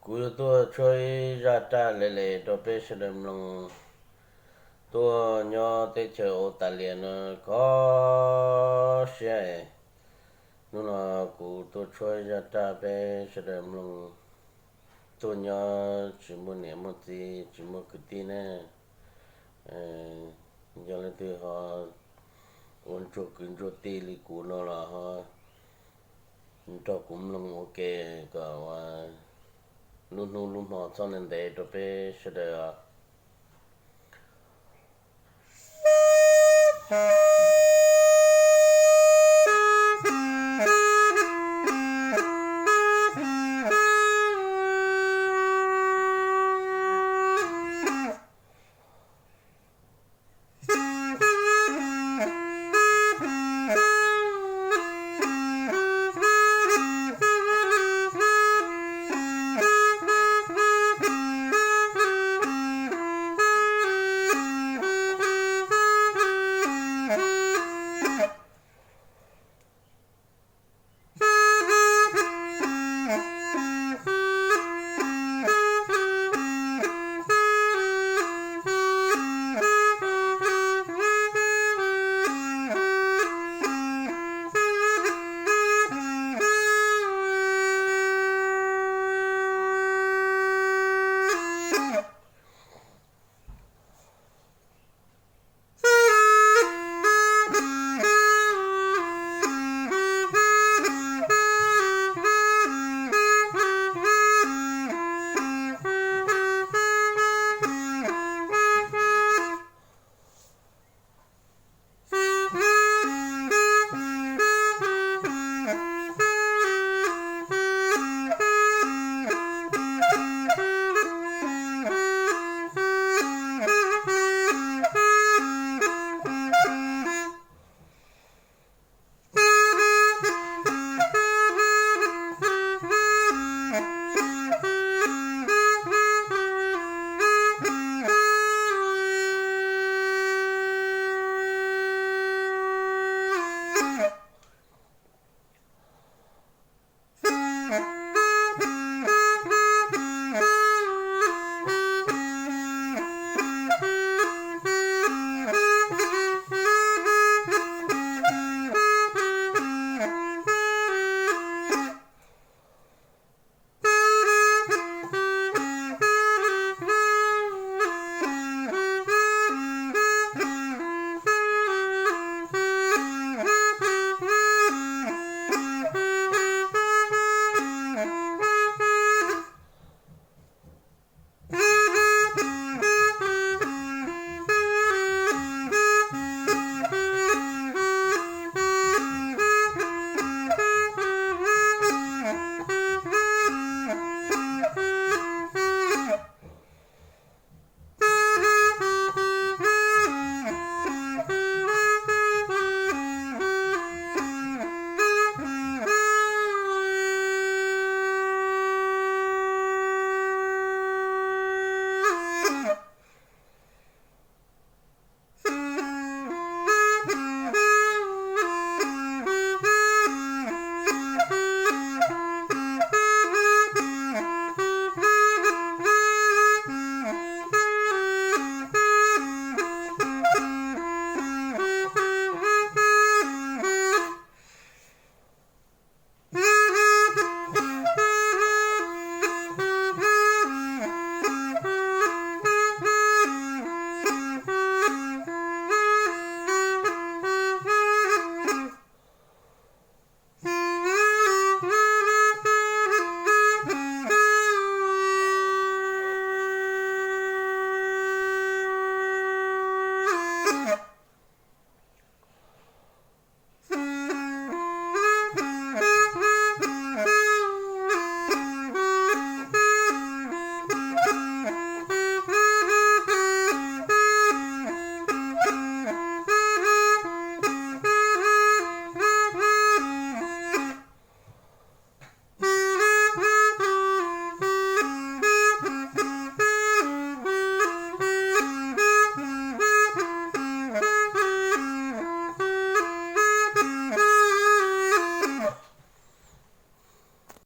Kuv yuav tuaj tshuab ib zaj raj le le rau peb sawv daws mloog. Tuaj nyob teb chaws Australia no kho siab. Hnub no kuv tuaj tshuab ib zaj raj peb sawv daws mloog. Tuaj nyob tsis muaj niam muaj txiv, tsis muaj kwv tij ne, yog leej twg ho ua ntsuag kwv ntsuag tij li kuv no los ho nrog kuv mloog ua ke kom lub hnub lub hmo txhob ntev ntev rau peb sawv daws.